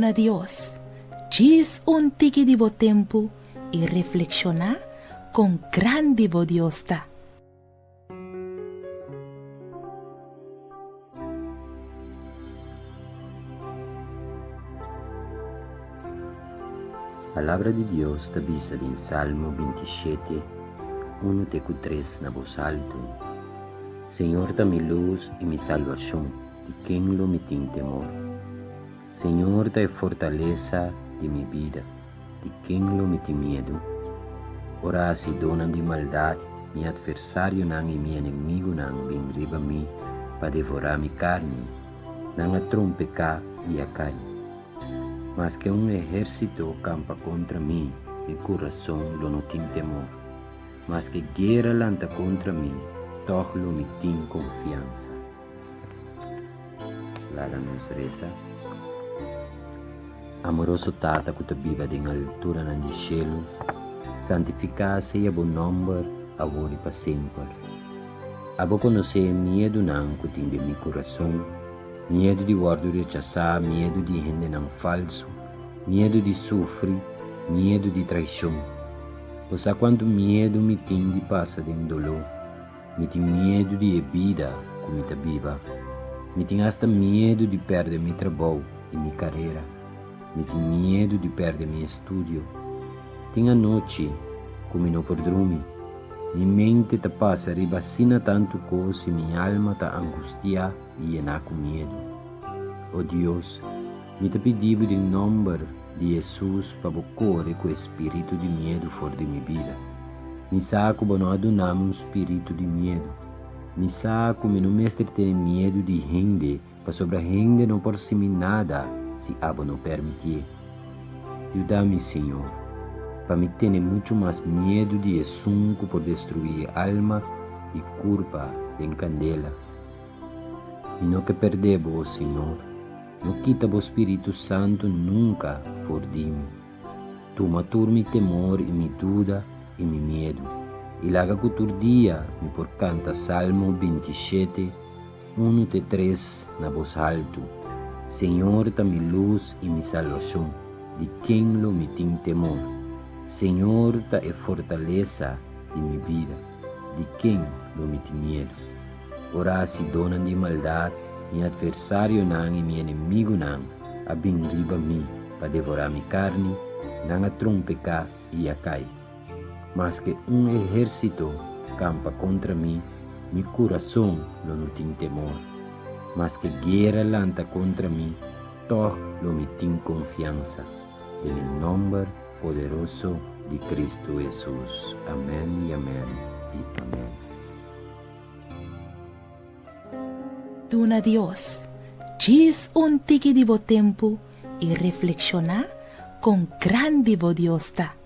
Duna Dios djis un tiki di bo tempu i reflekshoná kon grandi bo Dios ta. Palabra di Dios ta bisa den Salmo 27, 1 te ku 3 na bos altu, Señor ta mi lus i mi salbashon, di ken lo mi tin temor? Señor ta e fortalesa di mi bida, di ken lo mi tin miedu? Ora hasidónan di maldat, mi atversarionan i mi enemigunan bin riba mi pa devorá mi karni, nan a trompeká i a kai. Maske un ehérsito kampa kontra mi, mi kurason lo no tin temor. Maske guera lanta kontra mi, tòg lo mi tin konfiansa. Laga nos resa. Amoroso Tata ku ta biba den alturanan di shelu, santifiká sea bo nòmber awor i pa semper. Abo konosé e miedunan ku tin den mi kurason, miedu di wòrdu rechasá, miedu di hendenan falsu, miedu di sufri, miedu di traishon. Bo sa kuantu miedu mi tin di pasa den doló. Mi tin miedu di e bida ku mi ta biba. Mi tin asta miedu di pèrdè mi trabou i mi karera. Mi tin miedu di pèrdè mi estudio. Tin anochi ku mi no por drumi. Mi mente ta pasa riba asina tantu kos i mi alma ta angustiá i yená ku miedu. O Dios, mi ta pidi bo den nòmber di Hesus pa bo kore ku e spiritu di miedu for di mi bida. Mi sa ku bo no a duna mi un spiritu di miedu. Mi sa ku mi no mester tene miedu di hende pasobra hende no por simi nada si abo no permitié. Yuda mi, Señor, pa mi tene muchu mas miedu di esun ku por destruí e alma i kurpa den kandela. Mi no ke perdé bo, Señor. No kita bo Spiritu Santu nunka for di mi. Tuma tur mi temor i mi duda i mi miedu, i laga ku tur dia mi por kanta Salmo 27, 1 te 3 na bos haltu, Señor ta mi lus i mi salbashon, di ken lo mi tin temor? Señor ta e fortalesa di mi bida, di ken lo mi tin miedu? Ora hasidónan di maldat, mi atversarionan i mi enemigunan a bin riba mi pa devorá mi karni, nan a trompeká i a kai. Maske un ehérsito kampa kontra mi, mi kurason lo no tin temor. Maske guera lanta kontra mi, tòg lo mi tin konfiansa. Den e nòmber poderoso di Kristu Hesus. Amèn i amèn i amèn. Duna Dios djis un tiki di bo tempu i reflekshoná kon grandi bo Dios ta.